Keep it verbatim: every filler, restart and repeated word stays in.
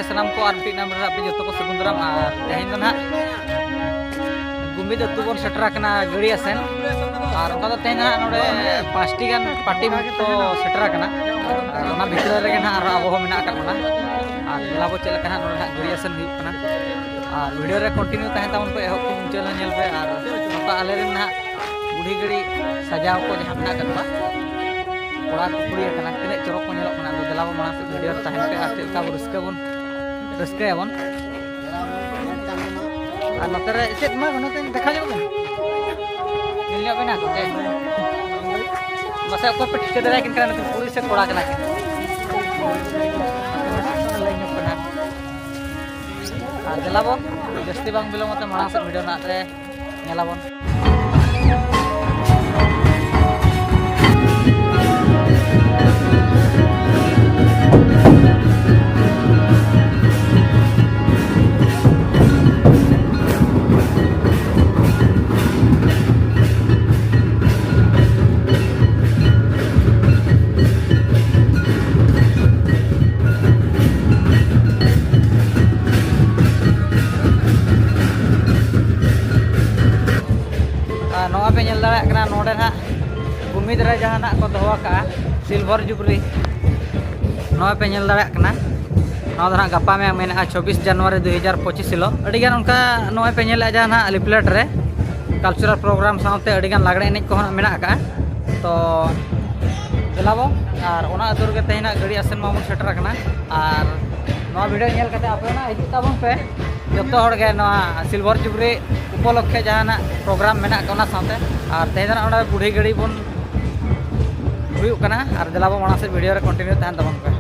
ᱥᱟᱱᱟᱢ ᱠᱚ ᱟᱨ ᱢᱤᱫᱴᱤᱡ ᱱᱟᱢ ᱨᱮ ᱟᱯᱮ ᱡᱚᱛᱚ ᱠᱚ ᱥᱟᱹᱜᱩᱱ ᱫᱟᱨᱟᱢ᱾ ᱟᱨ ᱛᱮᱦᱮᱧ ᱫᱚ ᱱᱟᱦᱟᱜ ᱜᱩᱢᱤᱫ ᱟᱹᱛᱩ ᱵᱚᱱ ᱥᱮᱴᱮᱨ ᱟᱠᱟᱱᱟ ᱜᱟᱹᱲᱤᱭᱟᱹ ᱥᱮᱱ᱾ ᱟᱨ ᱚᱱᱠᱟ ᱫᱚ ᱛᱮᱦᱮᱧ ᱱᱟᱦᱟᱜ ᱱᱚᱰᱮ ᱯᱟᱸᱪᱴᱤ ᱜᱟᱱ ᱯᱟᱨᱴᱤ ᱠᱚ ᱥᱮᱴᱮᱨ ᱟᱠᱟᱱᱟ᱾ ᱟᱨ ᱚᱱᱟ ᱵᱷᱤᱛᱨᱤ ᱨᱮᱜᱮ ᱱᱟᱦᱟᱜ ᱟᱨ ᱟᱵᱚ ᱦᱚᱸ ᱢᱮᱱᱟᱜ ᱟᱠᱟᱫ ᱵᱚᱱᱟ᱾ ᱟᱨ ᱧᱮᱞ ᱟᱵᱚ ᱪᱮᱫ ᱞᱮᱠᱟ ᱱᱟᱦᱟᱜ ᱱᱚᱰᱮ ᱱᱟᱦᱟᱜ ᱜᱟᱹᱲᱤᱭᱟᱹ ᱥᱮᱱ ᱦᱩᱭᱩᱜ ᱠᱟᱱᱟ᱾ ᱟᱨ ᱵᱷᱤᱰᱤᱭᱳ ᱨᱮ ᱠᱚᱱᱴᱤᱱᱤᱭᱩ ᱛᱟᱦᱮᱱ ᱛᱟᱵᱚᱱ ᱯᱮ, ᱮᱦᱚᱵ ᱠᱷᱚᱱ ᱢᱩᱪᱟᱹᱫ ᱞᱮ ᱧᱮᱞ ᱯᱮ᱾ ᱟᱨ ᱱᱚᱝᱠᱟ ᱟᱞᱮ ᱨᱮᱱ ᱱᱟᱦᱟᱜ ᱵᱩᱰᱷᱤ ᱜᱟᱹᱲᱤ ᱥᱟᱡᱟᱣ ᱠᱚ ᱡᱟᱦᱟᱸ ᱢᱮᱱᱟᱜ ᱟᱠᱟᱫ ᱠᱚᱣᱟ, ᱠᱚᱲᱟ ᱠᱚ ᱠᱩᱲᱤ ᱟᱠᱟᱱᱟ, ᱛᱤᱱᱟᱹᱜ ᱪᱚᱨᱚᱠ ᱠᱚ ᱧᱮᱞᱚᱜ ᱠᱟᱱᱟ᱾ ᱟᱫᱚ ᱫᱮᱞᱟ ᱵᱚᱱ ᱢᱟᱲᱟᱝ ᱥᱮᱫ ᱵᱷᱤᱰᱤᱭᱳ ᱨᱮ ᱛᱟᱦᱮᱱ ᱯᱮ ᱟᱨ ᱪᱮᱫ ᱞᱮᱠᱟ ᱵᱚᱱ ᱨᱟᱹᱥᱠᱟᱹ ᱵᱚᱱ ᱨᱟᱹᱥᱠᱟᱹᱭᱟᱵᱚᱱ᱾ ᱟᱨ ᱱᱚᱛᱮ ᱨᱮ ᱪᱮᱫ ᱢᱟ ᱱᱚᱛᱮ ᱫᱮᱠᱷᱟᱣ ᱧᱚᱜ ᱵᱮᱱ, ᱧᱮᱞ ᱧᱚᱜ ᱵᱮᱱᱟ ᱠᱚ ᱪᱮ? ᱯᱟᱥᱮᱡ ᱚᱠᱚᱭ ᱯᱮ ᱴᱷᱤᱠᱟᱹ ᱫᱟᱲᱮᱭᱟᱠᱤᱱ ᱠᱟᱱᱟ, ᱱᱩᱠᱤᱱ ᱠᱩᱲᱤ ᱥᱮ ᱠᱚᱲᱟ ᱠᱟᱱᱟ ᱠᱤᱱ? ᱞᱟᱹᱭ ᱧᱚᱜ ᱠᱟᱱᱟ᱾ ᱟᱨ ᱫᱮᱞᱟ ᱵᱚᱱ ᱡᱟᱹᱥᱛᱤ ᱵᱟᱝ ᱵᱤᱞᱚᱢ ᱠᱟᱛᱮ ᱢᱟᱲᱟᱝ ᱥᱮᱫ ᱵᱷᱤᱰᱤᱭᱳ ᱨᱮᱱᱟᱜ ᱨᱮ ᱧᱮᱞᱟᱵᱚᱱ᱾ ᱟᱨ ᱱᱚᱣᱟ ᱯᱮ ᱧᱮᱞ ᱫᱟᱲᱮᱭᱟᱜ ᱠᱟᱱᱟ, ᱱᱚᱰᱮ ᱱᱟᱦᱟᱜ ᱜᱩᱢᱤᱫ ᱨᱮ ᱡᱟᱦᱟᱱᱟᱜ ᱠᱚ ᱫᱚᱦᱚ ᱟᱠᱟᱫᱼᱟ, ᱥᱤᱞᱵᱷᱟᱨ ᱡᱩᱵᱽᱞᱤ᱾ ᱱᱚᱣᱟ ᱯᱮ ᱧᱮᱞ ᱫᱟᱲᱮᱭᱟᱜ ᱠᱟᱱᱟ, ᱱᱚᱣᱟ ᱫᱚ ᱱᱟᱦᱟᱜ ᱜᱟᱯᱟ ᱢᱮᱭᱟᱝ ᱢᱮᱱᱟᱜᱼᱟ, ᱪᱷᱚᱵᱵᱤᱥ ᱡᱟᱱᱩᱣᱟᱨᱤ ᱫᱩ ᱦᱟᱡᱟᱨ ᱯᱚᱸᱪᱤᱥ ᱦᱤᱞᱳᱜ᱾ ᱟᱹᱰᱤᱜᱟᱱ ᱚᱱᱠᱟ ᱱᱚᱜᱼᱚᱭ ᱯᱮ ᱧᱮᱞᱮᱫᱼᱟ ᱡᱟᱦᱟᱸ ᱱᱟᱦᱟᱜ ᱞᱤᱯᱷᱞᱮᱴ ᱨᱮ ᱠᱟᱞᱪᱟᱨᱟᱞ ᱯᱨᱳᱜᱨᱟᱢ ᱥᱟᱶᱛᱮ ᱟᱹᱰᱤᱜᱟᱱ ᱞᱟᱜᱽᱲᱮ ᱮᱱᱮᱡ ᱠᱚᱦᱚᱸ ᱱᱟᱦᱟᱜ ᱢᱮᱱᱟᱜ ᱟᱠᱟᱫᱼᱟ᱾ ᱛᱚ ᱫᱮᱞᱟᱵᱚ, ᱟᱨ ᱚᱱᱟ ᱟᱹᱛᱩ ᱨᱮᱜᱮ ᱛᱮᱦᱮᱧ ᱱᱟᱦᱟᱜ ᱜᱟᱹᱲᱤ ᱟᱥᱮᱱ ᱢᱟᱵᱚᱱ ᱥᱮᱴᱮᱨ ᱟᱠᱟᱱᱟ᱾ ᱟᱨ ᱱᱚᱣᱟ ᱵᱷᱤᱰᱤᱭᱳ ᱧᱮᱞ ᱠᱟᱛᱮ ᱟᱯᱮ ᱦᱚᱸ ᱱᱟᱦᱟᱜ ᱦᱤᱡᱩᱜ ᱛᱟᱵᱚᱱ ᱯᱮ᱾ ᱡᱚᱛᱚ ᱦᱚᱲ ᱜᱮ ᱱᱚᱣᱟ ᱥᱤᱞᱵᱷᱟᱨ ᱡᱩᱵᱽᱞᱤ ᱩᱯᱚᱞᱚᱠᱠᱷᱮ ᱡᱟᱦᱟᱱᱟᱜ ᱯᱨᱳᱜᱨᱟᱢ ᱢᱮᱱᱟᱜ ᱚᱱᱟ ᱥᱟᱶᱛᱮ᱾ ᱟᱨ ᱛᱮᱦᱮᱧ ᱫᱚ ᱱᱟᱦᱟᱜ ᱚᱸᱰᱮ ᱵᱩᱰᱷᱤ ᱜᱟᱹᱲᱤ ᱵᱚᱱ ᱦᱩᱭᱩᱜ ᱠᱟᱱᱟ᱾ ᱟᱨ ᱫᱮᱞᱟ ᱵᱚ ᱢᱟᱲᱟᱝ ᱥᱮᱫ ᱵᱷᱤᱰᱤᱭᱳ ᱨᱮ ᱠᱚᱱᱴᱤᱱᱤᱭᱩ ᱛᱟᱦᱮᱱ ᱛᱟᱵᱚᱱ ᱯᱮ᱾